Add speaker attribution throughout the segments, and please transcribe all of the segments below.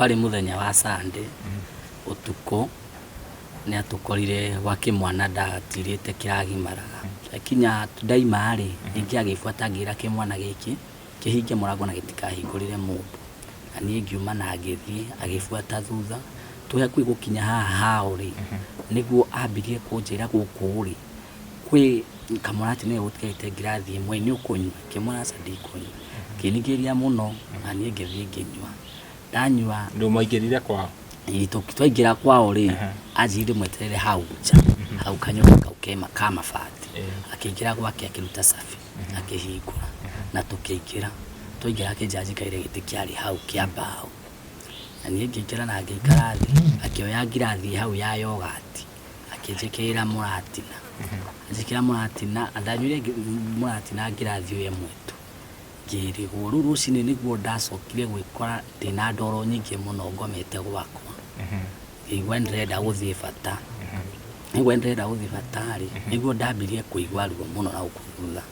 Speaker 1: Kwarĩ mũthenya wa Sunday ũtukũ, nĩ atũkorire gwa kĩmwana ndatirĩte kĩragimaraga. Akinya ndaima rĩ, ningĩ agĩbuata ngĩra kĩmwana gĩkĩ kĩhinge mũrango na gĩtikahingũrĩre mũndũ. Na niĩ ngiuma na ngĩthiĩ, agĩbuata thutha. Twĩ hakuhĩ gũkinya haha hao rĩ, nĩguo ambirie kũnjĩra gũkũ rĩ, kwĩ kamũratĩ nĩwe gũtigarĩte ngirathi ĩmwe nĩ ũkũnyua? Ngĩmwĩra aca ndikũnyua. Akĩningĩrĩria mũno na niĩ ngĩthiĩ ngĩnyua. Ndanyua
Speaker 2: Rĩu mwaingĩrire kwao?
Speaker 1: Ĩĩ twaingĩra kwao rĩ, anjĩrire mweterere hau nja, hau kanyũmba kau ka mabati. Akĩingĩra gwake akĩruta cabi, akĩhingũra na tũkĩingĩra. Twaingĩra akĩnjĩra njikarĩre gĩtĩ kĩarĩ hau kĩa mbaũ. Na niĩ ngĩingĩra na ngĩikara thĩ, akĩoya ngirathi ĩ hau ya yogati, akĩnjĩkĩrĩra mũratina. Anjĩkĩra mũratina, na ndanyuire mũratina ngirathi o ĩmwe tu. Ngĩrigwo. Rĩu rũcinĩ nĩguo ndacokire gwĩkora ndĩna ndoro nyingĩ mũno ngomete gwakwa. Ngĩigua nĩ ndĩrenda gũthiĩ bata. Ndaigua nĩ ndĩrenda gũthiĩ bata rĩ, nĩguo ndambirie kũigua ruo mũno na gũkũ thutha.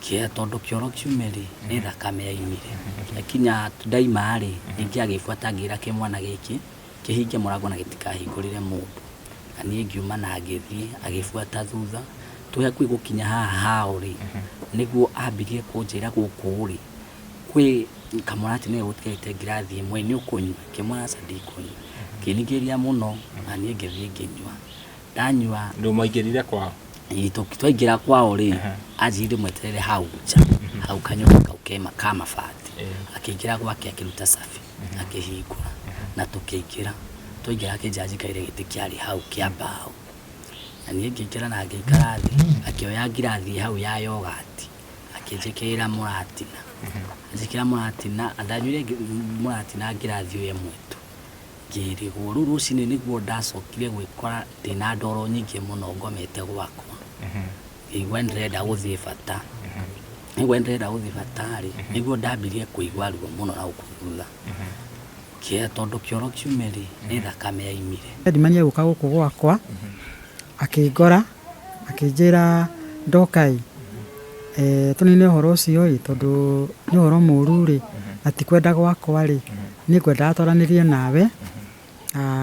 Speaker 1: Kĩa tondũ kĩoro kiume rĩ, nĩ thakame yaumire. Ndakinya ndaima rĩ, ningĩ agĩbuata ngĩra kĩmwana gĩkĩ kĩhinge mũrango na gĩtikahingũrĩre mũndũ. Na niĩ ngiuma na ngĩthiĩ, agĩbuata thutha. Twĩ hakuhĩ gũkinya haha hao rĩ, nĩguo ambirie kũnjĩra gũkũ rĩ, kwĩ kamũratĩ nĩwe gũtigarĩte ngirathi ĩmwe nĩ ũkũnyua? Ngĩmwĩra aca ndikũnyua. Akĩningĩrĩria mũno na niĩ ngĩthiĩ ngĩnyua. Ndanyua.
Speaker 2: Rĩu mwaingĩrire kwao?
Speaker 1: Ĩĩ twaingĩra kwao rĩ, anjĩrire mweterere hau nja, hau kanyũmba kau ka mabati. Akĩingĩra gwake akĩruta cabi, akĩhingũra na tũkĩingĩra. Twaingĩra akĩnjĩra njikarĩre gĩtĩ kĩarĩ hau kĩa mbaũ. Na niĩ ngĩingĩra na ngĩikara thĩ, akĩoya ngirathi ĩ hau ya yogati, akĩnjĩkĩrĩra mũratina. Anjĩkĩra mũratina, na ndanyuire mũratina ngirathi o ĩmwe tu, ngĩrigwo. Rĩu rũcinĩ nĩguo ndacokire gwĩkora ndĩna ndoro nyingĩ mũno ngomete gwakwa, ngĩigua nĩ ndĩrenda gũthiĩ bata. Ndaigua nĩ ndĩrenda gũthiĩ bata rĩ, nĩguo ndambirie kũigua ruo mũno na gũkũ thutha. Kĩa tondũ kĩoro kiume rĩ, nĩ thakame yaimire.
Speaker 3: Headman agĩũka gũkũ gwakwa, akĩngora, akĩnjĩra ndoka ĩ, tũnine ũhoro ũcio ĩ, tondũ nĩ ũhoro mũru rĩ, na ti kwenda gwakwa rĩ, niĩ ngwendaga twaranĩrie nawe,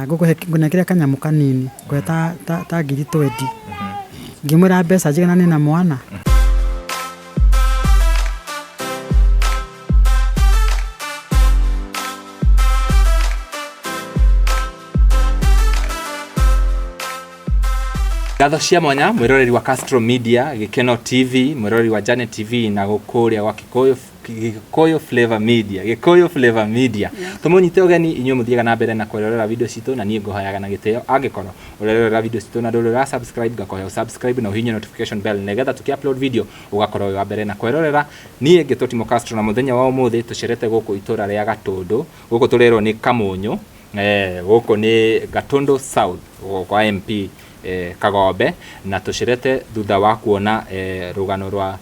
Speaker 3: ngũnengere kanyamũ kanini, ngũhe ta ngiri twendi. Ngĩmwĩra mbeca njiganane na mwana.
Speaker 2: Ngatho cia mwanya mwiroreri wa Castro Media, Gikeno TV, mwiroreri wa Janet TV na gũkũrĩa gwa Kikuyu Gikuyu Flavor Media, Gikuyu Flavor Media. Tumunyite ũgeni inyuĩ mũthiaga na mbere na kwĩrorera video citũ na niĩ ngũhoyaga na gĩtĩo angĩkorwo ũrerorera video citũ na ndũrĩ ũra subscribe ngakũhe subscribe na ũhihinye notification bell nĩgetha tũkĩ upload video ũgakorwo wĩ wa mbere na kwĩrorera. Niĩ ngĩtwo Timo Castro na mũthenya wa ũmũthĩ tũcerete gũkũ itũra rĩa Gatũndũ, gũkũ tũrerwo nĩ Kamunyũ, gũkũ nĩ Gatũndũ South kwa MP Kagombe, na tũcerete thutha wa kuona rũgano rwa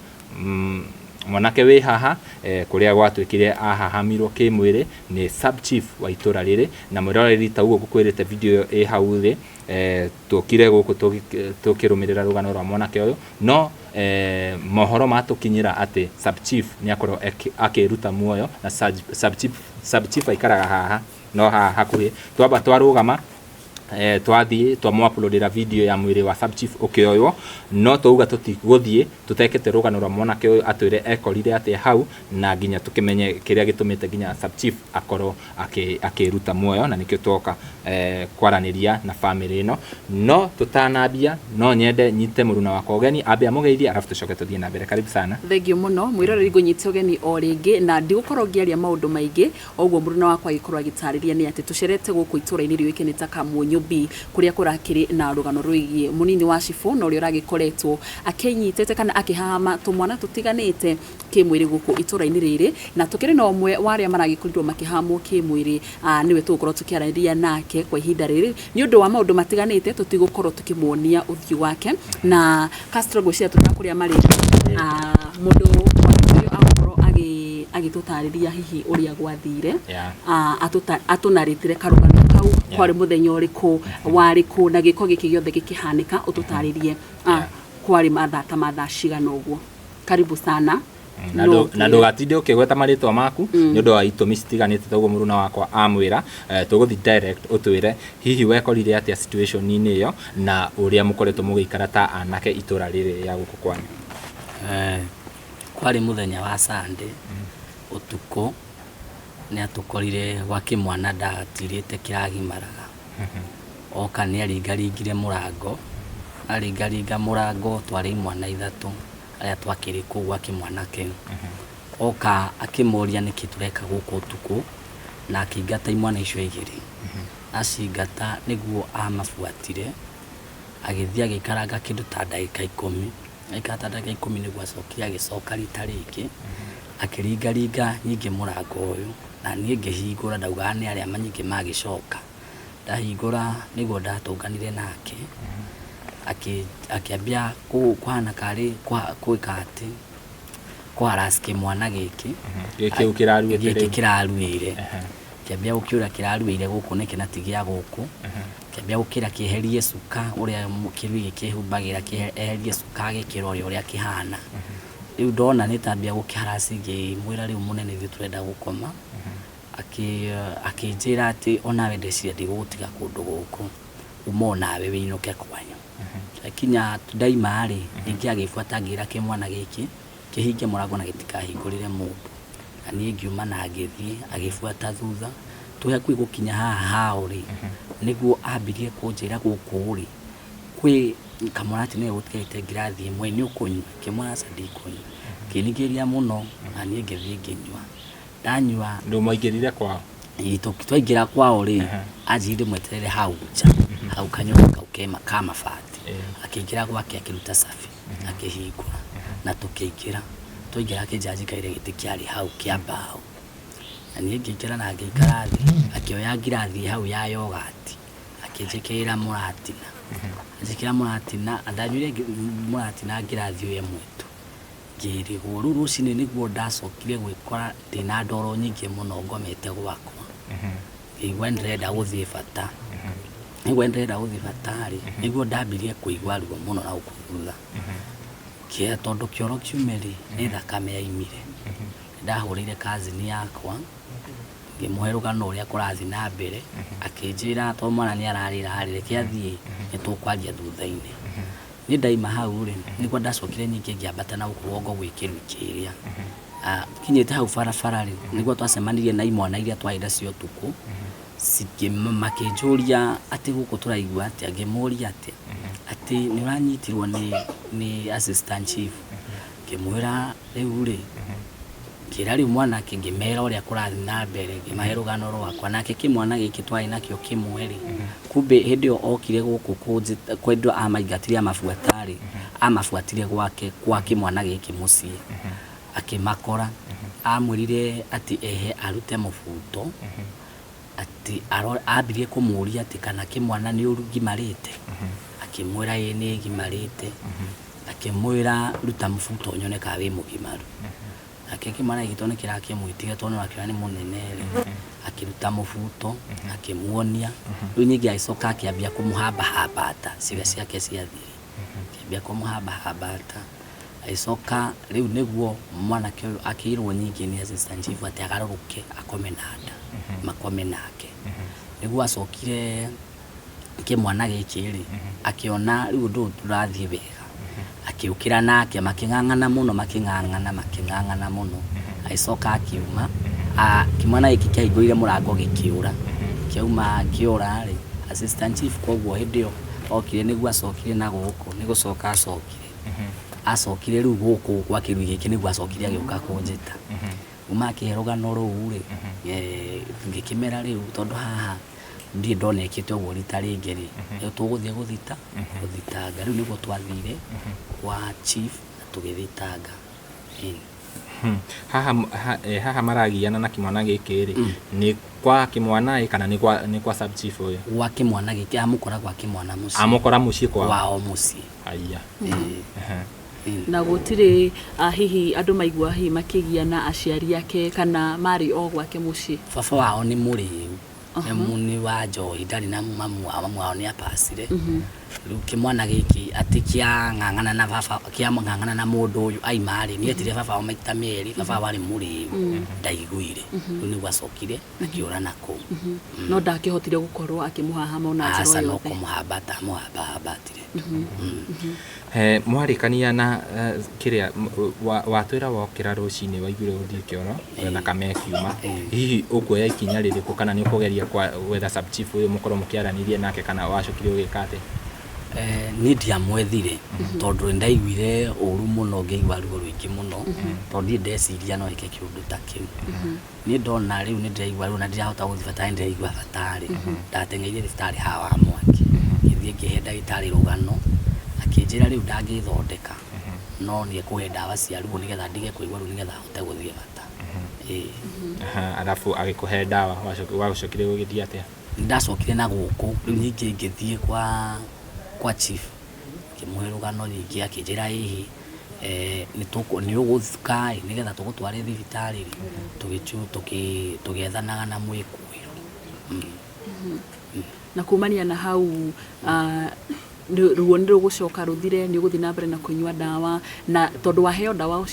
Speaker 2: mwanake wĩ haha kũrĩa gwatuĩkire ahahamirwo kĩmwĩrĩ nĩ sub chief wa itũra rĩrĩ, na mwĩroreri ta ũguo ngũkwĩrĩte video ĩyo ĩ hau thĩ, tũkire gũkũ tũkĩrũmĩrĩra rũgano rwa mwanake ũyũ, no mohoro matũkinyĩra atĩ sub chief nĩ akorwo akĩruta muoyo, na sub chief aikaraga haha no haha hakuhĩ, twamba twarũgama twathiĩ twamũ-uploadĩra video ya mwĩrĩ wa sub chief ũkĩoywo, no twauga tũtigũthiĩ tũtekĩte rũgano rwa mwanake ũyũ atwĩre ekorire atĩa hau, na nginya tũkĩmenye kĩrĩa gĩtũmĩte nginya sub chief akorwo akĩruta muoyo, na nĩkĩo twoka kwaranĩria na famĩlĩ ĩno. No tũtanambia no nyende nyite mũruna wakwa ũgeni ambe amũgeithie arabu tũcoke tũthiĩ na mbere. Karibu sana.
Speaker 4: Thengiũ mũno mwĩroreri, ngũnyite ũgeni o rĩngĩ na ndigũkorwo ngĩaria maũndũ maingĩ. O ũguo mũruna wakwa agĩkorwo agĩtarĩria nĩ atĩ tũcerete gũkũ itũra-inĩ rĩũĩkaine ta Kamunyũ B kũrĩa kũrakĩrĩ na rũgano rwĩgiĩ mũnini wa cibũ na ũrĩa ũragĩkoretwo akĩnyitĩte kana akĩhahama tũmwana tũtiganĩte kĩmwĩrĩ gũkũ itũra-inĩ rĩrĩ, na tũkĩrĩ na ũmwe wa arĩa maragĩkorirwo makĩhamwo kĩmwĩrĩ, nĩwe tũgũkorwo tũkĩaranĩria nake kwa ihinda rĩrĩ nĩ ũndũ wa maũndũ matiganĩte tũtigũkorwo tũkĩmuonia ũthiũ wake. Na Castro ngwĩciria tũtakũrĩa marĩtwa, mũndũ ũyũ agũkorwo agĩtũtarĩria hihi ũrĩa gwathire, atũnarĩtĩre karũgano kau, kwarĩ mũthenya ũrĩkũ, warĩ kũ, na gĩko gĩkĩ gĩothe gĩkĩhanĩka, ũtũtarĩrie kwarĩ mathaa ta mathaa cigana ũguo. Karibu sana.
Speaker 2: Na
Speaker 4: No
Speaker 2: na ndũgatinde ũkĩgweta marĩtwa maku nĩ ũndũ wa itũmi citiganĩte toguo mũruna wakwa amwĩra. Tũgũthiĩ direct ũtwĩre hihi wekorire atĩa situation-inĩ ĩyo na ũrĩa mũkoretwo mũgĩikara ta anake itũra rĩrĩ rĩa gũkũ kwanyu.
Speaker 1: Kwarĩ mũthenya wa Sunday ũtukũ, nĩ atũkorire gwa kĩmwana ndatirĩte kĩragimaraga. Oka nĩ aringaringire mũrango, aringaringa mũrango twarĩ imwana ithatũ arĩa twakĩrĩ kũu gwa kĩmwana kĩu. Oka akĩmũria nĩkĩ tũreka gũkũ ũtukũ, na akĩingata imwana icio igĩrĩ. Acingata nĩguo amabuatire, agĩthiĩ agĩikaranga kĩndũ ta ndagĩka 10. Aikara ta ndagĩka 10 nĩguo acokire agĩcoka rita rĩngĩ, akĩringaringa nyingĩ mũrango ũyũ, na niĩ ngĩhingũra ndaugaga nĩ arĩa nyingĩ magĩcoka. Ndahingũra nĩguo ndatũnganire nake, akĩambia kũhana karĩ gwĩka atĩ kũharass kĩmwana gĩkĩ.
Speaker 2: Gĩkĩ kĩu kĩraruĩte
Speaker 1: Gĩkĩ
Speaker 2: rĩu.
Speaker 1: Kĩraruĩre. Kĩambia gũkĩũra kĩraruĩire gũkũ nĩkĩ na ti gĩa gũkũ. Kĩambia gũkĩra kĩeherie cuka ũrĩa kĩrui gĩkĩhumbagĩra, eherie cuka agĩkĩrore ũrĩa kĩhana. Rĩu ndona nĩ tambia gũkĩharass ngĩmwĩra rĩu mũnene ithuĩ tũrenda gũkoma. Akĩnjĩra atĩ onawe ndeciria ndigũgũtiga kũndũ gũkũ, uma onawe wĩinũke kwanyu. Kinya ndaima rĩ, ningĩ agĩbuata ngĩra kĩmwana gĩkĩ kĩhinge mũrango na gĩtikahingũrĩre mũndũ. Na niĩ ngiuma na ngĩthiĩ, agĩbuata thutha. Twĩ hakuhĩ gũkinya haha hao rĩ, nĩguo ambirie kũnjĩra gũkũ rĩ, kwĩ kamũrati nĩwe gũtigarĩte ngirathi ĩmwe, nĩ ũkũnyua? Ngĩmwĩra aca ndikũnyua. Akĩningĩrĩria mũno na niĩ ngĩthiĩ ngĩnyua. Ndanyua
Speaker 2: Ndũ mwaingĩrire kwao?
Speaker 1: Ĩĩ, twaingĩra kwao rĩ, anjĩrire mweterere hau nja, hau kanyũmba kau ka mabati. Akĩingĩra gwake akĩruta cabi, akĩhingũra na tũkĩingĩra. Twaingĩra akĩnjĩra njikarĩre gĩtĩ kĩarĩ hau kĩa mbaũ. Na niĩ ngĩingĩra na ngĩikara thĩ, akĩoya ngirathi hau ya yogati, akĩnjĩkĩrĩra mũratina. Anjĩkĩra mũratina, ndanyuire mũratina ngirathi ĩyo ĩmwe tu. Ngĩrigwo. Rĩu rũcinĩ nĩguo ndacokire gwĩkora ndĩna ndoro nyingĩ mũno ngomete gwakwa. Ngĩigua nĩ ndĩrenda gũthiĩ bata. Nĩguo nĩ ndĩrenda gũthiĩ bata rĩ, nĩguo ndambirie kũigua ruo mũno na gũkũ thutha. Kĩa tondũ kĩoro kiume rĩ, nĩ thakame yaimire. Ndahũrĩire cousin yakwa, ngĩmũhe rũgano ũrĩa kũrathiĩ na mbere, akĩnjĩra tondũ mwana nĩ ararĩra rĩ, reke athiĩ nĩ tũkwaria thutha-inĩ. Niĩ ndaima hau rĩ, nĩguo ndacokire ningĩ ngĩambata na gũkũ rũgongo gwĩ kĩrui kĩrĩa. Kinyĩte hau barabara rĩ, nĩguo twacemanirie na imwana iria twarĩ nacio ũtukũ, makĩnjũria atĩ gũkũ tũraigua atĩa, ngĩmũria atĩa, atĩ nĩ ũranyitirwo nĩ assistant chief. Ngĩmwĩra rĩu rĩ, ngĩra rĩu mwanake ngĩmera ũrĩa kũrathiĩ na mbere, ngĩmahe rũgano rwakwa. Nake kĩmwana gĩkĩ twarĩ nakĩo kĩmwe rĩ, kumbe hĩndĩ ĩyo okire gũkũ kwendwo amaingatire amabuata rĩ, amabuatire gwake kwa kĩmwana gĩkĩ mũciĩ, akĩmakora. Amwĩrire atĩ ehe arute mũbuto, atĩ ambirie kũmũria atĩ kana kĩmwana nĩ ũgimarĩte, akĩmwĩra ĩĩ nĩ gimarĩte, akĩmwĩra ruta mũbuto nyone kana wĩ mũgimaru. Nake kĩmwana gĩkĩ tondũ nĩ kĩrakĩmwĩtiga tondũ nĩ akĩona nĩ mũnene rĩ, akĩruta mũbuto akĩmuonia. Rĩu ningĩ agĩcoka akĩambia kũmũhambahambata ciĩga ciake cia thiri, akĩambia kũmũhambahambata. Agĩcoka rĩu nĩguo mwanake ũyũ akĩirwo nyingĩ nĩ assistant chief atĩ agarũrũke akome na nda, makome nake. Nĩguo acokire kĩmwana gĩkĩ rĩ, akĩona rĩu ũndũ ũyũ ndũrathiĩ wega, akĩũkĩra nake makĩng'ang'ana mũno, makĩng'ang'ana, makĩng'ang'ana mũno, agĩcoka akiuma. Kĩmwana gĩkĩ kĩahingũrire mũrango gĩkĩũra, kĩauma kĩora rĩ, assistant chief koguo hĩndĩ ĩyo okire nĩguo acokire na gũkũ, nĩ gũcoka acokire, acokire rĩu gũkũ gwa kĩrui gĩkĩ nĩguo acokire agĩũka kũnjĩta. Uma akĩhe rũgano rũu rĩ, ngĩkĩmera rĩu tondũ haha ndirĩ ndona ĩkĩte ũguo rita rĩngĩ rĩ, rĩu tũgũthiĩ gũthitanga. Rĩu nĩguo twathire kwa chief na tũgĩthitanga.
Speaker 2: Haha maragiana na kĩmwana gĩkĩ rĩ, nĩ kwa kĩmwana ĩ kana nĩ kwa sub chief ũyũ?
Speaker 1: Gwa kĩmwana gĩkĩ, amũkora gwa kĩmwana mũciĩ.
Speaker 2: Amũkora mũciĩ kwao?
Speaker 1: Kwao mũciĩ.
Speaker 2: Aya.
Speaker 4: Na gũtirĩ hihi andũ maigua hihi makĩgiana aciari ake kana marĩ o gwake mũciĩ?
Speaker 1: Baba wao nĩ mũrĩu, nĩ mũnyui wa njohi, ndarĩ na mamu wao, mamu wao nĩ apacire. Rĩu kĩmwana gĩkĩ atĩ kĩang'ang'ana na baba, kĩang'ang'ana na mũndũ ũyũ aima rĩ, nĩetire baba wao maita merĩ, baba wao arĩ mũrĩu, ndaiguire. Rĩu nĩguo acokire akĩũra na kũu.
Speaker 4: No ndakĩhotire gũkorwo akĩmũhahama ona njĩra
Speaker 1: Aca
Speaker 4: o
Speaker 1: no
Speaker 4: yothe.
Speaker 1: kũmũhambata amũhambahambatire.
Speaker 2: Mwarĩkania na kĩrĩa watwĩra wokĩra rũcinĩ waiguire gũthiĩ kĩoro thakame ĩkiuma, hihi ũkuoya ikinya rĩrĩkũ kana nĩ ũkũgeria gwetha sub chief ũyũ mũkorwo mũkĩaranĩria nake kana wacokire ũgĩka atĩa?
Speaker 1: Niĩ ndiamwethire tondũ nĩ ndaiguire ũru mũno, ngĩigua ruo rũingĩ mũno tondũ niĩ ndeciria no eke kĩũndũ ta kĩu. Niĩ ndona rĩu nĩ ndĩraigua ruo na ndirahota gũthiĩ thibitarĩ, nĩ ndĩraigua bata rĩ, ndateng'erire thibitarĩ haha wa mwaki, ngĩthiĩ ngĩhe ndagĩtarĩ rũgano, akĩnjĩra rĩu ndangĩthondeka no nĩ ekũhe ndawa cia ruo nĩgetha ndige kũigua ruo nĩgetha hote gũthiĩ bata. Ĩĩ.
Speaker 2: Aha, arabu agĩkũhe ndawa, wacokire gũgĩthiĩ atĩa?
Speaker 1: Ndacokire na gũkũ rĩu ningĩ ngĩthiĩ kwa chief ngĩmũhe rũgano rĩngĩ akĩnjĩra ĩhĩ nĩ ũgũka ĩ nĩgetha tũgũtware thibitarĩ rĩ, tũgĩethanaga na mwĩkũĩrwo.
Speaker 4: Na kumania na hau ruo nĩ rũgũcoka rũthire, nĩ ũgũthiĩ na mbere na kũnyua ndawa, na tondũ waheo ndawa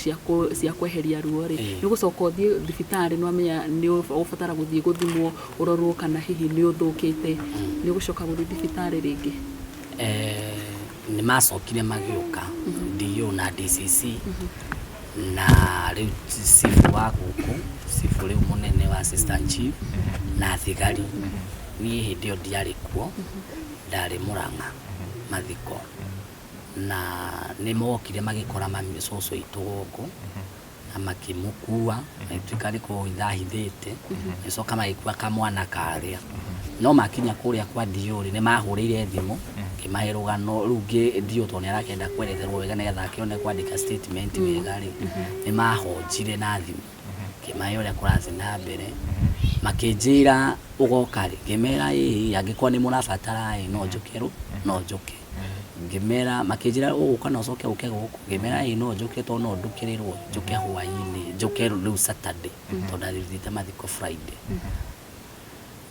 Speaker 4: cia kweheria ruo rĩ, nĩ ũgũcoka ũthiĩ thibitarĩ, nĩ wamenya nĩ ũgũbatara gũthiĩ gũthimwo ũrorwo kana hihi nĩ ũthũkĩte, nĩ ũgũcoka gũthiĩ thibitarĩ rĩngĩ?
Speaker 1: Nĩ macokire magĩũka DO na DCC na rĩu chief wa gũkũ, chief rĩu mũnene wa assistant chief na thigari. Niĩ hĩndĩ ĩyo ndiarĩ kuo, ndarĩ Mũrang'a mathiko, na nĩ mokire magĩkora mami cũcũ witũ gũkũ na makĩmũkua, magĩtuĩka nĩ kũhitha ahithĩte, magĩcoka magĩkua kamwana karĩa. No makinya kũrĩa kwa DO rĩ, nĩ mahũrĩire thimũ ngĩmahe rũgano rĩu DO tondũ nĩ arakĩenda kweretherwo wega nĩgetha akĩone kwandĩka statement wega rĩ, nĩ mahonjire na thimũ ngĩmahe ũrĩa kũrathiĩ na mbere, makĩnjĩra ũgoka rĩ, ngĩmera ĩĩ angĩkorwo nĩ mũrabatara ĩ no njũke rũ, no njũke. Ngĩmera, makĩnjĩra ũgũka na ũcoke ũke gũkũ, ngĩmera ĩĩ no njũke tondũ no ndukĩrĩrwo njũke hwainĩ, njũke rĩu Saturday tondũ ndathiĩte mathiko Friday.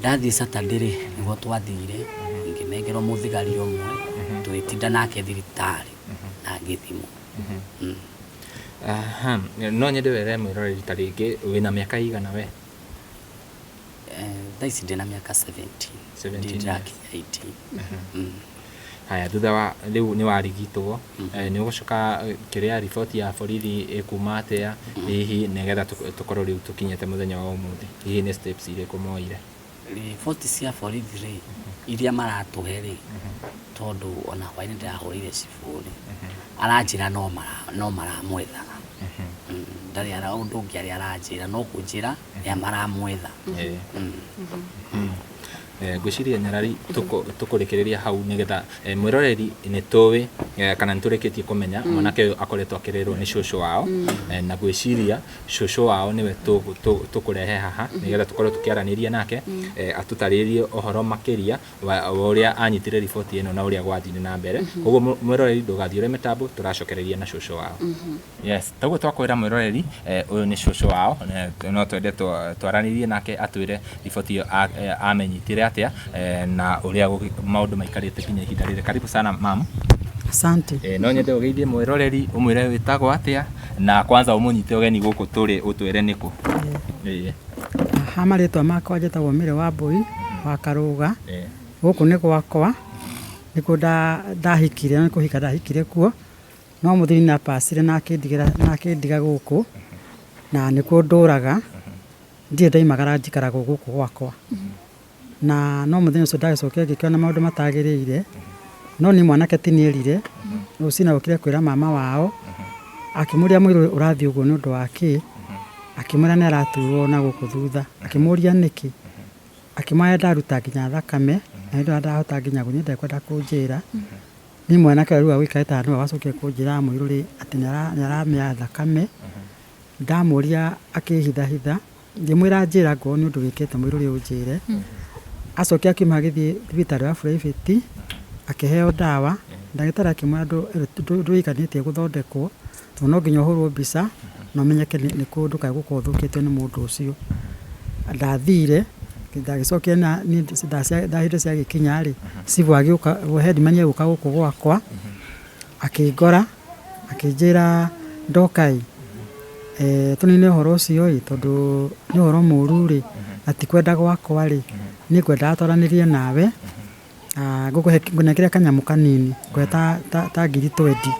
Speaker 1: Ndathiĩ Saturday rĩ, nĩguo twathire, ngĩnengerwo mũthigari ũmwe, tũgĩtinda nake thibitarĩ na ngĩthimwo.
Speaker 2: Aha, no nyende wĩre mwĩroreri ta rĩngĩ wĩna mĩaka igana we?
Speaker 1: Thaa ici ndĩna mĩaka 17.
Speaker 2: 17
Speaker 1: Ndirĩ ndĩrakinya 18.
Speaker 2: Haya, thutha wa rĩu nĩ warigitwo, nĩ ũgũcoka kĩrĩa riboti ya borithi ĩkuma atĩa hihi nĩgetha tũkorwo rĩu tũkinyĩte mũthenya wa ũmũthĩ, hihi nĩ steps irĩkũ moire?
Speaker 1: Riboti cia borithi rĩ, iria maratũhe rĩ, tondũ ona hwainĩ ndĩrahũrĩire cibũ rĩ, aranjĩra no maramwethaga. Ndarĩ ũndũ ũngĩ arĩa aranjĩra, no kũnjĩra nĩ maramwetha.
Speaker 2: Ngwĩciria nyarari tũkũrĩkĩrĩria hau nĩgetha mwĩroreri nĩ tũĩ kana nĩ tũrĩkĩtie kũmenya mwanake ũyũ akoretwo akĩrerwo nĩ cũcũ wao, na ngwĩciria cũcũ wao nĩwe tũkũrehe haha nĩgetha tũkorwo tũkĩaranĩria nake, atũtarĩrie ũhoro makĩria wa ũrĩa anyitire riboti ĩno na ũrĩa gwathire na mbere. Koguo mwĩroreri ndũgathiũre mĩtambo, tũracokereria na cũcũ wao. Yes, toguo twakwĩra mwĩroreri, ũyũ nĩ cũcũ wao, no twende twaranĩrie nake atwĩre riboti ĩyo amenyitire atĩa na ũrĩa maũndũ maikarĩte nginya ihinda rĩrĩ. Karibu sana mam.
Speaker 3: Asante.
Speaker 2: No nyende ũgeithie mwĩroreri, ũmwĩre wĩtagwo atĩa na kwanza ũmũnyite ũgeni gũkũ tũrĩ ũtwĩre nĩkũ.
Speaker 3: Haha marĩtwa makwa njĩtagwo Mary Wambui wa Karũga. Gũkũ nĩ gwakwa, nĩkuo ndahikire, nĩ kũhika ndahikire kuo. No mũthuri nĩ apacire na akĩndiga gũkũ, na nĩkuo ndũraga. Ndirĩ ndaimagara njikaraga o gũkũ gwakwa. Na no mũthenya ũcio ndagĩcokire ngĩkĩona maũndũ matagĩrĩire, no niĩ mwanake ti niĩ erire, rũcinĩ okire kwĩra mama wao, akĩmũria mũirũ ũrathiĩ ũguo nĩ ũndũ wa kĩ, akĩmwĩra nĩ araturwo na gũkũ thutha, akĩmũria nĩkĩ, akĩmwĩra ndaruta nginya thakame, na nĩ ndahota nginya gũthiĩ ndekwenda kũnjĩra. Niĩ mwanake ũyũ rĩu agũikarĩte haha nĩwe wacokire kũnjĩra mũirũ rĩ atĩ nĩ aramĩa thakame, ndamũria akĩhithahitha, ngĩmwĩra njĩra ngorwo nĩ ũndũ wĩkĩte mũirũ rĩ ũnjĩre. Acokire akiuma agĩthiĩ thibitarĩ wa private, akĩheo ndawa, ndagĩtarĩ akĩmwĩra ndũiganĩtie gũthondekwo, tondũ no nginya ũhũrwo mbica na ũmenyeke nĩ kũ ndũkae gũkorwo ũthũkĩtio nĩ mũndũ ũcio. Ndathire, Ndagĩcokire na niĩ thaa hĩndĩ ciagĩkinya rĩ, cibũ agĩũka, headman agĩũka gũkũ gwakwa, akĩngora, akĩnjĩra ndoka ĩ, tũnine ũhoro ũcio ĩ, tondũ nĩ ũhoro mũru rĩ, na ti kwenda gwakwa rĩ, niĩ ngwendaga twaranĩrie nawe, ngũkũhe ngũnengere kanyamũ kanini, ngũhe ta ngiri twendi.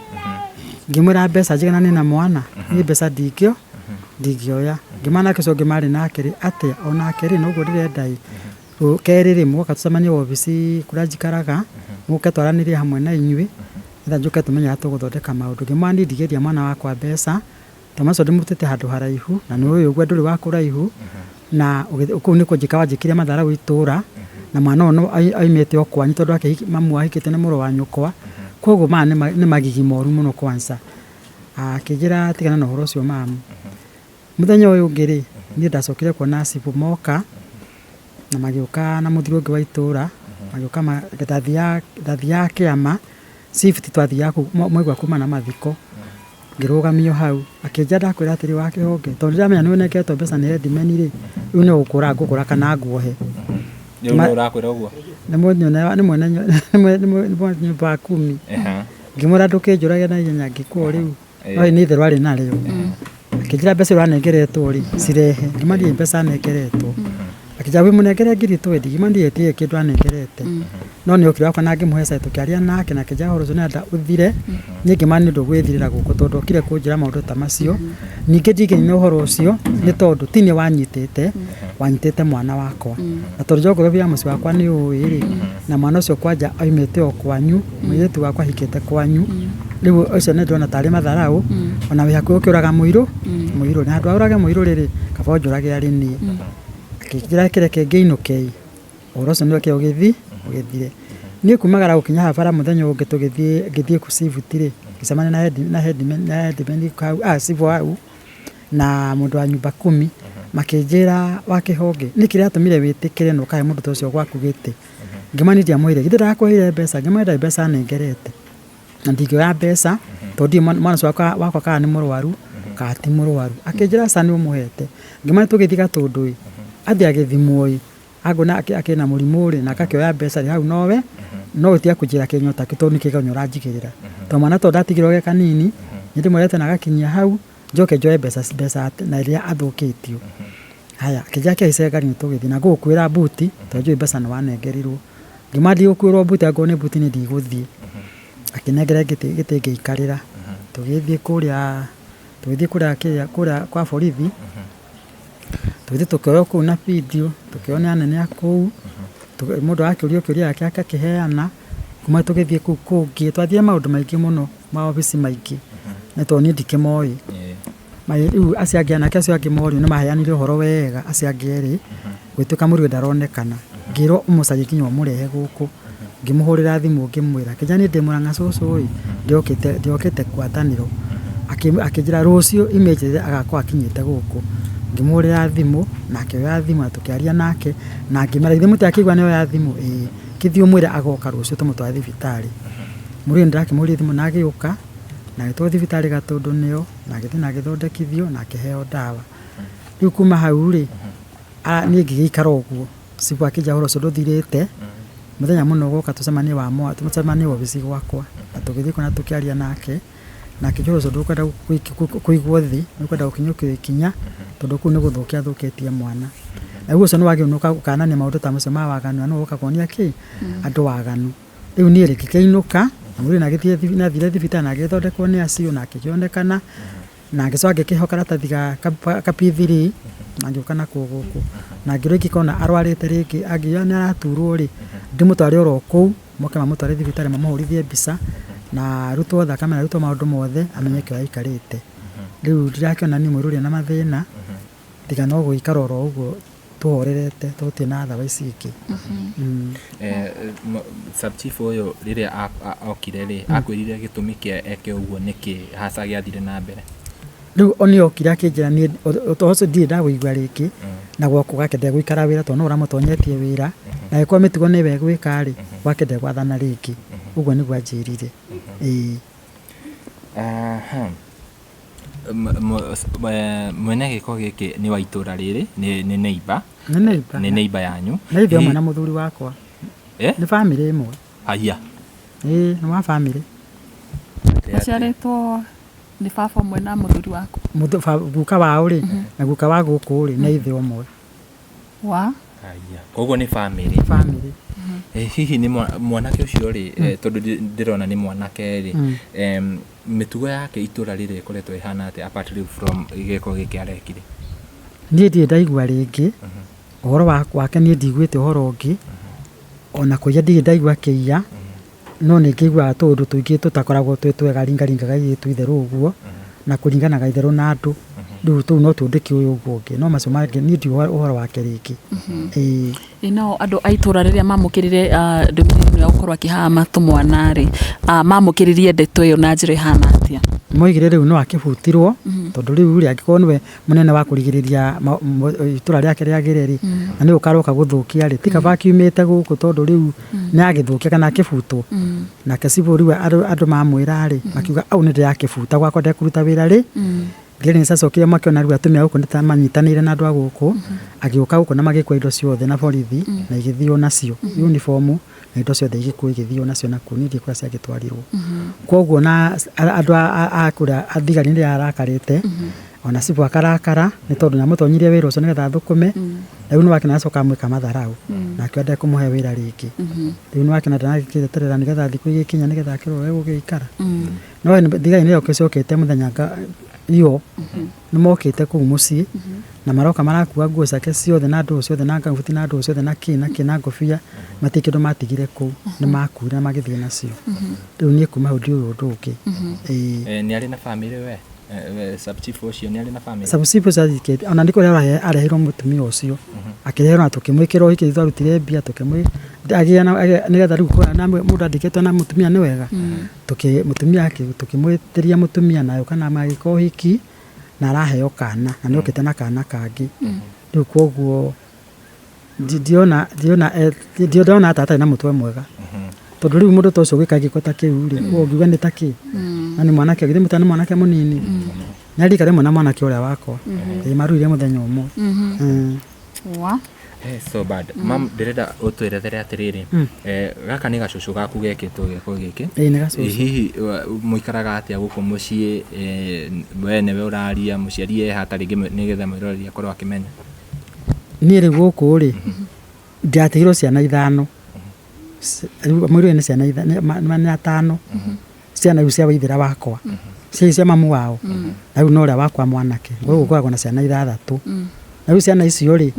Speaker 3: Ngĩmwĩra mbeca njiganane na mwana, niĩ mbeca ndingĩoya. Ngĩmwĩra nake ũcio ũngĩ marĩ nake rĩ, atĩa onake rĩ, noguo ndĩrenda ĩ, kerĩ rĩ, mũgoka tũcemanie wabici kũrĩa njikaraga, mũke twaranĩrie hamwe na inyuĩ, nĩgetha njũke tũmenye ũrĩa tũgũthondeka maũndũ. Ngĩmwĩra niĩ ndingĩendia mwana wakwa mbeca, tondũ mwana ũcio ndĩmũrutĩte handũ haraihu, na nĩ ũĩ ũguo ndũrĩ wa kũraihu, na kũu nĩ kũnjĩka wanjĩkire matharau itũra, na mwana ũyũ aumĩte o kwanyu tondũ mamu ahikĩte nĩ mũrũ wa nyũkwa, koguo maya nĩ magigi moru mũno kwanza. Akĩnjĩra tigana na ũhoro ũcio mamu. Mũthenya ũyũ ũngĩ rĩ, niĩ ndacokire kuona cibũ moka, na magĩũka na mũthuri ũngĩ wa itũra, magĩũka ndathiaga kĩama, shift twathiaga kũu mwaigua kuma na mathiko, ngĩrũgamio hau, akĩnjĩra ndakwĩra atĩrĩ wa kĩhonge, tondũ nĩndĩramenya nĩ ũnengeretwo mbeca nĩ headman rĩ, rĩu no gũkũra ngũkũra kana nguohe.
Speaker 2: Rĩu nũ ũrakwĩra ũguo?
Speaker 3: Nĩ mwene nyũmba wa kumi. Ngĩmwĩra ndũkĩnjũrage na ihenya ngĩkua o rĩu. No nĩ itherũ arĩ narĩo. Akĩnjĩra mbeca ũranengeretwo rĩ, cirehe. Ngĩmwĩra ndirĩ mbeca nengeretwo. Akĩnjĩra wĩmũnengere ngiri twendi. Ngĩmwĩra ndirĩ kĩndũ anengerete. No nĩ okire gwakwa na ngĩmũhe cai tũkĩaria nake na akĩnjĩra ũhoro ũcio nĩarenda ũthire. Niĩ ngĩmwĩra nĩ ndũgwĩthirĩra gũkũ tondũ okire kũnjĩra maũndũ ta macio. Ningĩ ndingĩnina ũhoro ũcio nĩ tondũ ti niĩ wanyitĩte, wanyitĩte mwana wakwa. Na tondũ geography ya mũciĩ wakwa nĩ ũĩ rĩ, na mwana ũcio kwanja aumĩte o kwanyu, mũirĩtu wakwa ahikĩte kwanyu, rĩu ũcio nĩ ndĩrona tarĩ matharau, ona wĩ hakuhĩ ũkĩũraga mũirũ, mũirũ. Na handũ ha ũrage mũirũ rĩrĩ, kaba ũnjũrage arĩ niĩ. Akĩnjĩra kĩreke ngĩinũke ĩ, ũhoro ũcio nĩ ũkĩo ũgĩthi, ũgĩthire. Niĩ kumagara gũkinya haha bara mũthenya ũyũ ũngĩ tũgĩthiĩ, ngĩthiĩ shift rĩ, ngĩcemania na head na headman na headman hau, cibũ hau, na mũndũ wa nyumba kumi, makĩnjĩra wa kĩhonge, nĩkĩ kĩratũmire wĩtĩkĩre na ũkahe mũndũ ta ũcio gwaku gĩtĩ? Ngĩmwĩra niĩ ndiamũheire, githĩ ndakũheire mbeca? Ngĩmwĩra ndarĩ mbeca nengerete, na ndingĩoya mbeca tondũ ndiũĩ mwana ũcio wakwa kana nĩ mũrwaru kana ti mũrwaru. Akĩnjĩra aca nĩ ũmũhete. Ngĩmwĩra tũgĩthiĩ Gatũndũ ĩ, athiĩ agĩthimwo ĩ, angona akĩna mũrimũ rĩ, na akakĩoya mbeca rĩ, hau nowe, no ũtige kũnjĩra kĩnyota kĩu tondũ nĩ kĩgonyo ũranjigĩrĩra. Tondũ mwana tondũ ndatigirwo ge kanini, nĩ ndĩmũrerete na agakinyia hau, njoke njoe mbeca mbeca na ĩrĩa athũkĩtio. Haya, akĩnjĩra kĩhaice ngari nĩ tũgĩthiĩ na ngũgũkuĩra mbuti tondũ njũĩ mbeca nĩ wanengerirwo. Ngĩmwĩra ndigũkuĩrwo mbuti angĩkorwo nĩ mbuti niĩ ndigũthiĩ. Akĩnengera gĩtĩ ngĩikarĩra. Tũgĩthiĩ kũrĩa tũgĩthiĩ kũrĩa kĩrĩa kũrĩa kwa borithi, tũgĩthiĩ tũkĩoywo kũu na video, tũkĩoywo nĩ anene a kũu, mũndũ akĩũrio kĩũria gĩake agakĩheana, kuma tũgĩthiĩ kũu kũngĩ, twathire maũndũ maingĩ mũno, maobici maingĩ, nĩ tondũ niĩ ndikĩmoĩ. Rĩu acio angĩ anake acio angĩ morio nĩ maheanire ũhoro wega acio angĩ erĩ, gũgĩtuĩka mũriũ ndaronekana. Ngĩrwo ũmũcarie nginya ũmũrehe gũkũ. Ngĩmũhũrĩra thimũ ngĩmwĩra, akĩnjĩra niĩ ndĩ Mũrang'a cũcũ ĩ, ndiokĩte ngwatanĩro. Akĩnjĩra rũciũ immediately agakorwo akinyĩte gũkũ. Ngĩmũhũrĩra thimũ na akĩoya thimũ na tũkĩaria nake na ngĩmwĩra githĩ mũtirakĩigua nĩ oya thimũ? Ĩĩ. Kĩthiĩ ũmwĩre agoka rũciũ tũmũtware thibitarĩ. Mũriũ nĩ ndakĩmũhũrĩire thimũ na agĩũka na agĩtwarwo thibitarĩ Gatũndũ nĩo na agĩthiĩ na agĩthondekithio na akĩheo ndawa. Rĩu kuma hau rĩ, niĩ ngĩgĩikara ũguo, cibũ akĩnjĩra ũhoro ũcio ndũthirĩte, mũthenya mũna ũgoka tũcemanie tũcemanie wabici gwakwa, na tũgĩthiĩ kuo na tũkĩaria nake, na akĩnjĩra ũhoro ũcio ndũkwenda kũigwo thĩ, nĩ ũkwenda gũkinyũkio ikinya, tondũ kũu nĩ gũthũkia athũkĩtie mwana. Na rĩu ũcio nĩ wagĩrĩirwo gũkanania maũndũ ta macio ma waganu na nĩwe ũgoka kuonia kĩ? Andũ waganu. Rĩu niĩ rĩ, ngĩkĩinũka, na mũirĩtu nĩ athire thibitarĩ na agĩthondekwo nĩ acio na akĩonekana, na ngĩcoka ngĩkĩheo karatathi ga P3 na ngĩũka nako gũkũ. Na ngĩrwo ingĩkona arwarĩte rĩngĩ, angiuga nĩ araturwo rĩ, ndĩmũtware oro kũu, moke mamũtware thibitarĩ mamũhũrithie mbica, na arutwo thakame na arutwo maũndũ mothe, amenyeke ũrĩa aikarĩte. Rĩu ndirakĩona niĩ mũirũrĩ ena mathĩna, tiga no gũikara oro ũguo tũhorerete tũtirĩ na thawa ici ingĩ.
Speaker 2: Sub chief ũyũ rĩrĩa okire rĩ, akwĩrire gĩtũmi kĩa eke ũguo nĩkĩ hasa gĩathire na mbere?
Speaker 3: Rĩu o nĩ okire akĩnjĩra niĩ ũhoro ũcio ndirĩ ndawũigua rĩngĩ, na gwakwa gwake ndegũikara wĩra tondũ nĩwe ũramũtonyetie wĩra, na angĩkorwo mĩtugo nĩwe egwĩka rĩ, gwake ndegwathana rĩngĩ. Ũguo nĩguo anjĩrire. Ĩĩ.
Speaker 2: Aha. Mwene gĩko gĩkĩ nĩ wa itũra rĩrĩ, nĩ neighbor.
Speaker 3: Nĩ neighbor.
Speaker 2: Nĩ neighbor yanyu.
Speaker 3: Nĩ ithe ũmwe na mũthuri wakwa.
Speaker 2: Eh?
Speaker 3: Nĩ bamĩrĩ ĩmwe.
Speaker 2: Haya.
Speaker 3: Ĩĩ, nĩ wa bamĩrĩ.
Speaker 4: Maciarĩtwo nĩ baba ũmwe na mũthuri waku?
Speaker 3: Guka wao rĩ, na guka wa gũkũ rĩ, nĩ ithe ũmwe.
Speaker 4: Wa?
Speaker 2: Haya. Koguo nĩ bamĩrĩ.
Speaker 3: Bamĩrĩ.
Speaker 2: Eh, hihi nĩ mwanake ũcio rĩ, tondũ ndĩrona nĩ mwanake rĩ, mĩtugo yake itũra rĩrĩ ĩkoretwo ĩhana atĩa apart rĩu from gĩko gĩkĩ arekire?
Speaker 3: Niĩ ndirĩ ndaigua rĩngĩ ũhoro wake, niĩ ndiguĩte ũhoro ũngĩ, ona kũiya ndirĩ ndaigua akĩiya, no nĩ ngĩiguaga tũũndũ tũingĩ tũtakoragwo twĩ twega, ringaringaga airĩtu itherũ ũguo, na kũringanaga itherũ na andũ. Rĩu tũu no tuo ndĩkĩũĩ ũguo ũngĩ, no macio mangĩ niĩ ndiũĩ ũhoro wake rĩngĩ. Ĩĩ.
Speaker 4: Ĩ nao andũ a itũra rĩrĩa mamũkĩrire ndũmĩrĩri ĩno ya gũkorwo akĩhama tũmwana rĩ, mamũkĩririe ndeto ĩyo na njĩra ĩhana atĩa?
Speaker 3: Moigire rĩu no akĩbutirwo, tondũ rĩu rĩ, angĩkorwo nĩwe mũnene wa kũrigĩrĩria itũra rĩake rĩagĩre rĩ, na nĩwe ũkaroka gũthũkia rĩ, ti kaba akiumĩte gũkũ, tondũ rĩu nĩ agĩthũkia kana akĩbutwo. Nake cibũ rĩu andũ mamwĩra rĩ, makiuga au nĩ ndĩrakĩbuta gwakwa, ndekũruta wĩra rĩ. Thigari nĩ ciacokire makĩona rĩu atumia gũkũ nĩ ta manyitanĩire na andũ a gũkũ, agĩũka gũkũ na magĩkua indo ciothe na borithi, na igĩthio nacio uniform na indo ciothe igĩkuo igĩthio nacio na kũu, niĩ ndiũĩ kũrĩa ciagĩtwarirwo. Koguo na andũ a kũrĩa thigari nĩ arakarĩte, ona cibũ akarakara, nĩ tondũ nĩ amũtonyirie wĩra ũcio nĩgetha athũkũme, na rĩu nĩ wakĩona acoka amwĩka matharau, nake ndekũmũhe wĩra rĩngĩ. Rĩu nĩ wakĩona ndaragĩkĩeterera nĩgetha thikũ igĩkinya nĩgetha akĩrore ũrĩa gũgĩikara. No thigari nĩyo ĩcokete mũthenya iyo nĩ mokĩte kũu mũciĩ, na maroka marakua nguo ciake ciothe na ndũũ ciothe na ngabuti na ndũũ ciothe na kĩ na kĩ na ngobia, matirĩ kĩndũ matigire kũu, nĩ makuire na magĩthiĩ nacio. Rĩu niĩ kuma hau ndiũĩ ũndũ ũngĩ. Ĩĩ.
Speaker 2: Nĩ arĩ na bamĩrĩ we? Sub chief ũcio nĩ arĩ na bamĩrĩ?
Speaker 3: Sub chief ũcio athikĩte, ona nĩ kũrehwo areheirwo mũtumia ũcio, akĩreherwo na tũkĩmwĩkĩra ũhiki, twarutire mbia tũkĩmwĩ agĩa na nĩgetha rĩu kũrĩa na mũndũ andĩkĩtwo na mũtumia nĩ wega. Mũtumia tũkĩmwĩtĩria mũtumia na agĩũka na magĩka ũhiki, na araheo kana, na nĩ okĩte na kana kangĩ. Rĩu koguo ndiona ndona ta atarĩ na mũtwe mwega. Tondũ rĩu mũndũ ta ũcio ũgĩka gĩko ta kĩu rĩ, ũngiuga nĩ ta kĩ? Na nĩ mwanake, githĩ mũtwe nĩ mwanake mũnini? Nĩ arika rĩmwe na mwanake ũrĩa wakwa. Ĩĩ, maruire mũthenya ũmwe.
Speaker 4: Wa?
Speaker 2: So bad. Mam, ndĩrenda ũtwerethere atĩrĩrĩ, gaka nĩ gacũcũ gaku gekĩtwo gĩko gĩkĩ.
Speaker 3: Ĩĩ, nĩ gacũcũ.
Speaker 2: Hihi mũikaraga atĩa gũkũ mũciĩ, we nĩwe ũraria, mũciari eha ta rĩngĩ nĩgetha mwĩroreri akorwo akĩmenya?
Speaker 3: Niĩ rĩu gũkũ rĩ, ndatigirwo ciana ithano. Rĩu mũirũ nĩ ciana nĩ atano. Ciana rĩu cia waithĩra wakwa. Cia cia mamu wao. Na rĩu no ũrĩa wakwa mwanake. Gũkũ gũkoragwo na ciana ithathatũ. Na rĩu ciana icio rĩ,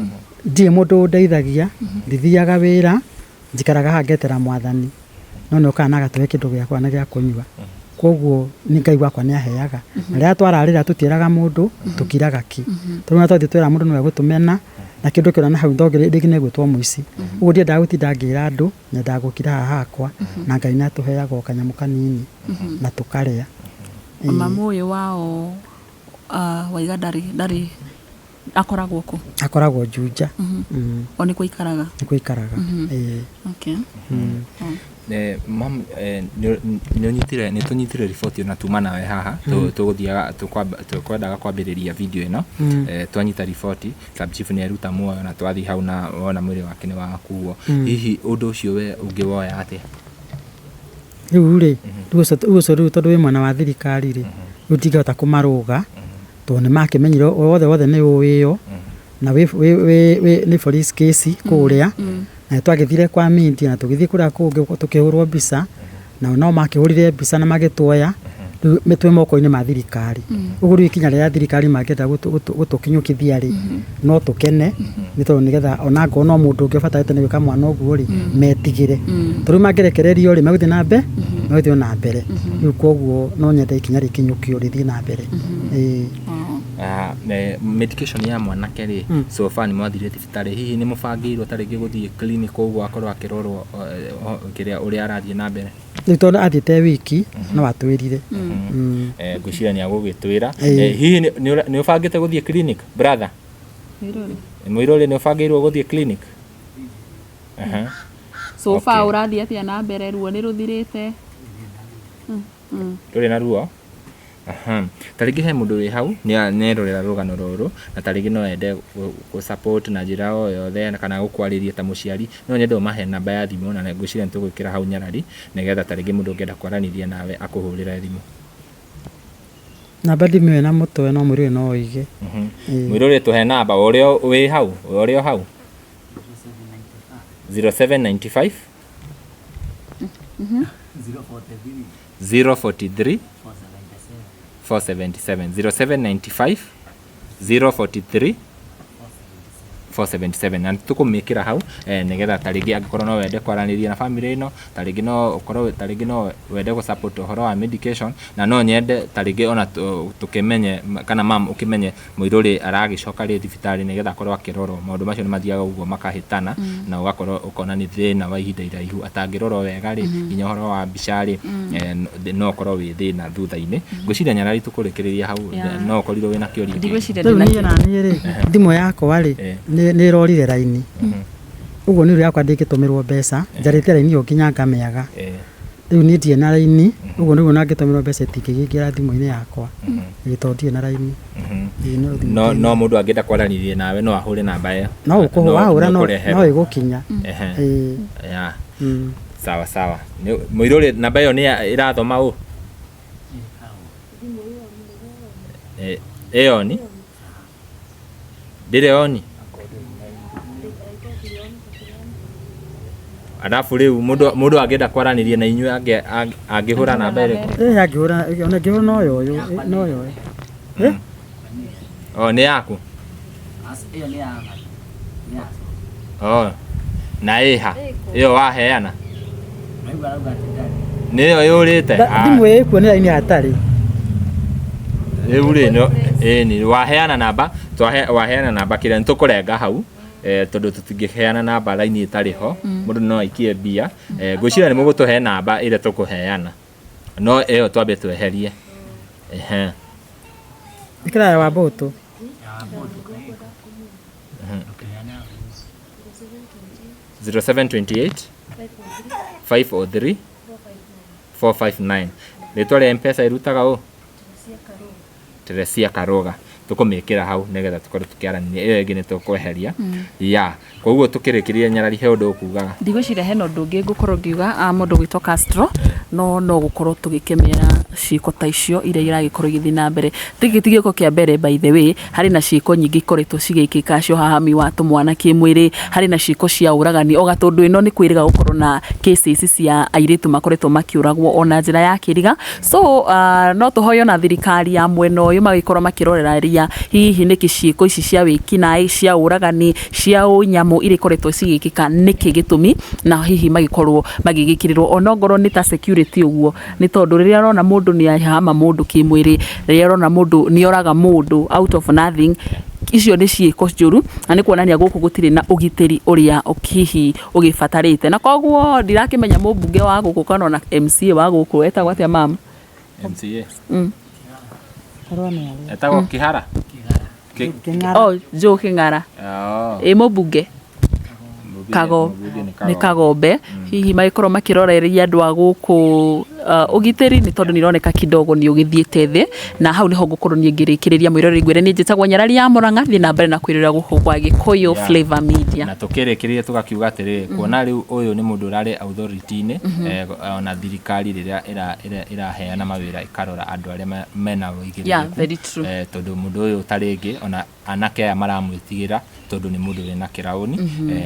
Speaker 3: ndirĩ mũndũ ũndeithagia, ndithiaga wĩra, njikaraga haha ngetera mwathani. No nĩ okaga na agatũhe kĩndũ gĩa kũrĩa na gĩa kũnyua. Koguo nĩ Ngai wakwa nĩ aheaga. Na rĩrĩa twararĩra tũtiĩraga mũndũ, tũkiraga ki. Tondũ ona twathiĩ twĩra mũndũ no egũtũmena, na kĩndũ kĩona na hau rĩngĩ nĩ egwĩtwo mũici. Ũguo ndiendaga gũtinda ngĩra andũ, nyendaga gũkira haha hakwa, na Ngai nĩ atũheaga o kanyamũ kanini, na tũkarĩa.
Speaker 4: Mamu ũyũ wao, waiga ndarĩ akoragwo kũ?
Speaker 3: Akoragwo Juja.
Speaker 4: O nĩkuo aikaraga?
Speaker 3: Nĩkuo aikaraga. Ĩĩ.
Speaker 4: Okay.
Speaker 2: Mam, nĩ nĩ tũnyitire riboti ona tuma nawe haha, tũgũthiaga tũkwendaga kwambĩrĩria video ĩno, twanyita riboti sub chief nĩ eruta muoyo na twathiĩ hau na wona mwĩrĩ wake nĩ wakuo. Hihi ũndũ ũcio we ũngĩwoya atĩa?
Speaker 3: Rĩu rĩ, rĩu ũcio rĩu tondũ wĩ mwena wa thirikari rĩ, rĩu ndingĩhota kũmarũga, tondũ nĩ makĩmenyire wothe wothe nĩ ũĩyo, na wĩ nĩ police case kũrĩa, na twagĩthire kwa media na tũgĩthiĩ kũrĩa kũngĩ tũkĩhũrwo mbica, nao no makĩhũrire mbica na magĩtuoya, rĩu twĩ moko-inĩ ma thirikari. Ũguo rĩu ikinya rĩrĩa thirikari mangĩenda gũtũkinyũkithia rĩ, no tũkene, nĩ tondũ nĩgetha ona angorwo no mũndũ ũngĩ ũbatarĩte nĩ gwĩka mwana ũguo rĩ, metigĩre. Tondũ rĩu mangĩrekererio rĩ, megũthiĩ na mbere, megũthiĩ na mbere. Rĩu koguo no nyende ikinya rĩkinyũkio rĩthiĩ na mbere. Ĩĩ.
Speaker 2: Medication ya mwanake rĩ, so far nĩ mwathire thibitarĩ, hihi nĩ mũbangĩirwo ta rĩngĩ gũthiĩ clinic ũguo akorwo akĩrorwo kĩrĩa ũrĩa arathiĩ na mbere?
Speaker 3: Rĩu tondũ athiĩte wiki, no atwĩrire.
Speaker 2: Ngwĩciria nĩ agũgĩtwĩra. Hihi nĩ ũbangĩte gũthiĩ clinic, brother? Mũirũrĩ nĩ ũbangĩirwo gũthiĩ clinic?
Speaker 4: So far ũrathiĩ atĩa na mbere, ruo nĩ rũthirĩte?
Speaker 2: Ndũrĩ na ruo? Aha. Ta rĩngĩ he mũndũ wĩ hau nĩerorera rũgano rũrũ na ta rĩngĩ no ende gũ support na njĩra o yothe kana gũkwarĩria ta mũciari, no nyende ũmahe namba ya thimũ na ngwĩciria nĩ tũgwĩkĩra hau nyarari nĩgetha ta rĩngĩ mũndũ ũngĩenda kwaranĩria nawe akũhũrĩre thimũ.
Speaker 3: Namba ndimĩũĩ na mũtwe no mwĩrĩ no ũige.
Speaker 2: Mwĩrore tũhe namba ũrĩa wĩ hau, ũrĩa hau 0795 043 477 0795 043 477 na tũkũmĩkĩra hau nĩgetha ta rĩngĩ angĩkorwo no wende kwaranĩria na family ĩno, ta rĩngĩ no ũkorwo, ta rĩngĩ no wende gũ support ũhoro wa medication, na no nyende ta rĩngĩ ona tũkĩmenye kana mam ũkĩmenye mũirũrĩ aragĩcoka rĩ thibitarĩ nĩgetha akorwo akĩrorwo. Maũndũ macio nĩ mathiaga ũguo makahĩtana na ũgakorwo ũkona nĩ thĩna wa ihinda iraihu atangĩrorwo wega rĩ, nginya ũhoro wa mbica rĩ, no ũkorwo wĩ thĩna thutha-inĩ. Ngwĩciria nyarari tũkũrĩkĩrĩria hau, no ũkorirwo wĩna kĩũria kĩngĩ.
Speaker 4: Ndigwĩciria
Speaker 3: Rĩu
Speaker 4: ndĩna
Speaker 3: niĩ na niĩ rĩ, thimũ yakwa rĩ, nĩ ĩrorire raini. Ũguo nĩ yakwa ndĩngĩtũmĩrwo mbeca, njarĩte raini ĩyo nginya ngamĩaga. Rĩu niĩ ndirĩ na raini, ũguo nĩguo na ngĩtũmĩrwo mbeca itingĩkĩingĩra thimũ-inĩ yakwa. Ĩĩ tondũ ndirĩ na raini. Ĩĩ no thimũ
Speaker 2: No
Speaker 3: ndĩna.
Speaker 2: no mũndũ angĩenda kwaranĩria nawe no ahũre namba ĩyo.
Speaker 3: No ũkũhũra, wahũra no
Speaker 2: nĩũkũreherwo.
Speaker 3: no ĩgũkinya. Ĩĩ.
Speaker 2: Ya. Sawa sawa. Mũirũrĩ namba ĩyo nĩ ĩrathoma ũ? Ĩyo ni? Ndĩrĩ oni? Arabu rĩu mũndũ angĩenda kwaranĩria na inyuĩ angĩhũra namba ĩrĩkũ?
Speaker 3: Ĩĩ angĩhũra, ona angĩhũra no yoyo, no yoyo.
Speaker 2: O nĩ yaku?
Speaker 1: Ĩyo nĩ ya
Speaker 2: O na ĩha ĩyo waheana nĩyo yũrĩte?
Speaker 3: Thimũ ĩkuo nĩ raini hatarĩ.
Speaker 2: Rĩu rĩ no ĩni waheana namba, waheana namba kĩrĩa nĩtũkũrenga hau, tondũ tũtingĩheana namba raini ĩtarĩ ho, mũndũ no aikie mbia. Ngwĩciria nĩ mũgũtũhe namba ĩrĩa tũkũheana, no ĩyo twambe tweherie. Ehe.
Speaker 3: Ĩkĩra ya Wambũtũ.
Speaker 2: 0728 503 459. Rĩtwa rĩa M-Pesa ĩrutaga ũ? Teresia Karuga. Tũkũmĩkĩra hau nĩgetha tũkorwo tũkĩaranĩria. Ĩyo ĩngĩ nĩ tũkweheria. Ya, koguo tũkĩrĩkĩria nyarari he ũndũ ũkugaga.
Speaker 4: Ndigwĩciria hena ũndũ ũngĩ ngũkorwo ngiuga mũndũ gwĩtwo Castro, no no gũkorwo tũgĩkemera ciĩko ta icio iria iragĩkorwo igĩthiĩ na mbere. Gĩkĩ ti gĩko kĩa mbere by the way, harĩ na ciĩko nyingĩ ikoretwo cigĩkĩka cia ũhahami wa tũmwana kĩmwĩrĩ, harĩ na ciĩko cia ũragani, o gatũndũ ĩno nĩ kwĩrĩga gũkorwo na cases cia airĩtu makoretwo makĩũragwo ona njĩra ya kĩriga. So no tũhoe ona thirikari ya mwena ũyũ magĩkorwo makĩroreria hihi nĩkĩ ciĩko ici cia wĩkinaĩ, cia ũragani, cia ũnyamũ iria ikoretwo cigĩkĩka nĩkĩ gĩtũmi, na hihi magĩkorwo magĩgĩkĩrĩrwo onongorwo nĩ ta security ũguo, nĩ tondũ rĩrĩa ũrona mũndũ nĩ ahama mũndũ kĩmwĩrĩ, rĩrĩa ũrona mũndũ nĩ oraga mũndũ out of nothing, icio nĩ ciĩko njũru na nĩ kuonania gũkũ gũtirĩ na ũgitĩri ũrĩa hihi ũgĩbatarĩte. Na koguo ndirakĩmenya mũmbunge wa gũkũ kana ona MCA wa gũkũ etagwo atĩa mam?
Speaker 2: MCA etagwo Kihara.
Speaker 3: Kĩng'ara.
Speaker 4: Oh, Joe Kĩng'ara. Ĩ mũmbunge Kago nĩ Kagombe. Hihi magĩkorwo makĩroreria andũ a gũkũ ũgitĩri, nĩ tondũ nĩ ironeka kidogo nĩ ũgĩthiĩte thĩ, na hau nĩho ngũkorwo niĩ ngĩrĩkĩrĩria mwĩroreri ngwĩre niĩ njĩtagwo Nyarari ya Mũrang'a, thiĩ na mbere na kwĩrorera gũkũ gwa Gĩkũyũ Flavor Media.
Speaker 2: Na tũkĩrĩkĩrĩria tũgakiuga atĩrĩrĩ, kuona rĩu ũyũ nĩ mũndũ ũrarĩ authority-inĩ, ona thirikari rĩrĩa ĩraheana mawĩra ĩkarora andũ arĩa mena ũigĩrĩrĩku.
Speaker 4: Yeah, very true.
Speaker 2: Tondũ mũndũ ũyũ ta rĩngĩ ona anake aya maramwĩtigĩra tondũ nĩ mũndũ wĩna kĩraũni,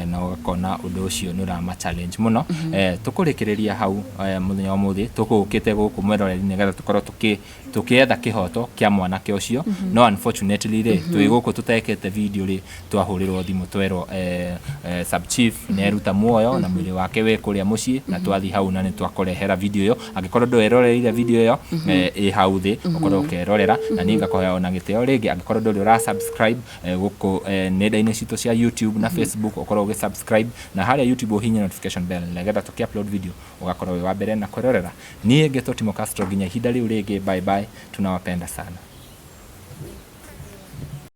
Speaker 2: na ũgakona ũndũ ũcio nĩ ũrama challenge mũno. Tũkũrĩkĩrĩria hau mũthenya wa ũmũthĩ tũgũkĩte gũkũ mwĩroreri nĩgetha tũkorwo tũkĩetha kĩhoto kĩa mwanake ũcio. No unfortunately rĩ, twĩ gũkũ tũtekĩte video rĩ, twahũrĩrwo thimũ twerwo sub chief nĩ eruta muoyo na mwĩrĩ wake wĩ kũrĩa mũciĩ, na twathiĩ hau na nĩ twakũrehera video ĩyo. Angĩkorwo ndweroreire video ĩyo, ĩ hau thĩ ũkorwo ũkerorera, na niĩ ngakũheo ona gĩtĩo rĩngĩ angĩkorwo ndũrĩ ũra subscribe gũkũ nenda-inĩ citũ cia YouTube na Facebook, ũkorwo ũgĩ subscribe na harĩa YouTube ũhihinye notification bell nĩgetha tũkĩ upload video ũgakorwo wĩ wa mbere na kwĩrorera. Niĩ ngetwo Timo Castro, nginya ihinda rĩu rĩngĩ, bye bye, tunawapenda sana.